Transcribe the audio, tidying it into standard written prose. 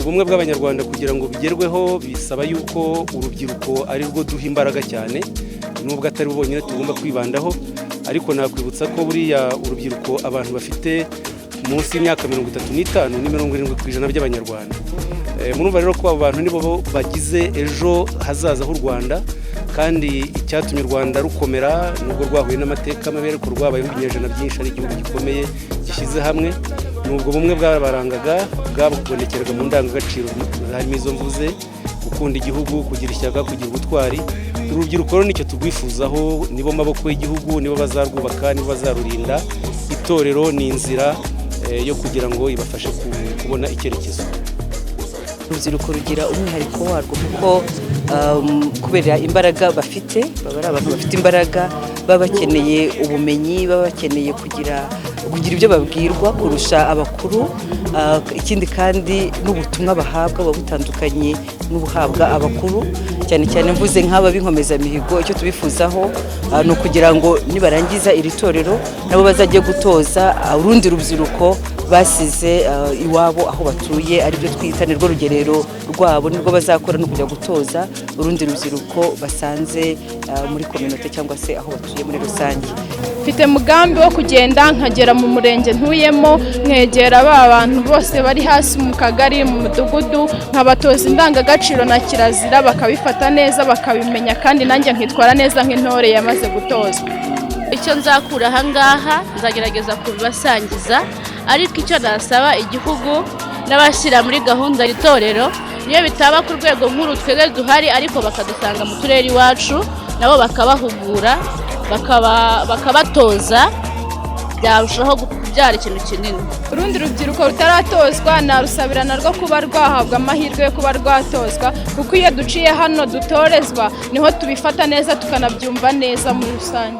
Ubumwe bw'Abanyarwanda kugira ngo bigerweho bisaba yuko urubyiruko ari rwo duha imbaraga cyane, nubwo atari bo bonyine tugomba kwibandaho, ariko nakwibutsa ko buriya urubyiruko, abantu bafite munsi y'imyaka 35, ni 70% by'Abanyarwanda. Murumva rero ko abo bantu nibo bagize ejo hazaza h'u Rwanda. Kandi icyatumye u Rwanda rukomera, nubwo rwahuye n'amateka mabi, ariko rwabayeho ibinyejana byinshi ari igihugu gikomeye gishyize hamwe, ni ubwo bumwe bwabarangaga, bwabonekeraga mu ndangagaciro harimo izo mvuze: gukunda igihugu, kugira ishyaka, kugira ubutwari. Urubyiruko rero nicyo turwifuzaho, nibo maboko y'igihugu, nibo bazarwubaka, nibo bazarurinda. Itorero ni inzira yo kugira ngo ibafashe kubona icyerekezo. Urubyiruko rugira umwihariko warwo kuko kubera imbaraga bafite, baba ari abantu bafite imbaraga, baba bakeneye ubumenyi, baba bakeneye kugira ibyo babwirwa kurusha abakuru. Ikindi kandi n'ubutumwa bahabwa buba butandukanye n'ubuhabwa abakuru, cyane cyane mvuze nk'aba b'inkomezamihigo. Icyo tubifuzaho ni ukugira ngo nibarangiza iri torero nabo bazajye gutoza urundi rubyiruko basize iwabo aho batuye, aribyo twita nirwo rugerero rwabo, nirwo bazakora, no kujya gutoza urundi rubyiruko basanze muri kominote cyangwa se aho batuye muri rusange. Mfite mugambi wo kugenda nkagera mu murenge ntuyemo, nkegera ba bantu bose bari hasi mu kagari, mu mudugudu, nkabatoza indangagaciro na kirazira, bakabifata neza, bakabimenya, kandi nanjye nkitwara neza nk'intore yamaze gutozwa. Icyo nzakura ahangaha nzagerageza kubibasangiza, ariko icyo nasaba igihugu n'abashyira muri gahunda itorero, niyo bitaba ku rwego nkuru twebwe duhari, ariko bakadusanga mu turere iwacu, nabo bakabahugura, bakabatoza, byarushaho kubyara ikintu kinini. Urundi rubyiruko rutaratozwa narusabira narwo kuba rwahabwa amahirwe yo kuba rwatozwa, kuko iyo duciye hano dutorezwa niho tubifata neza, tukanabyumva neza muri rusange.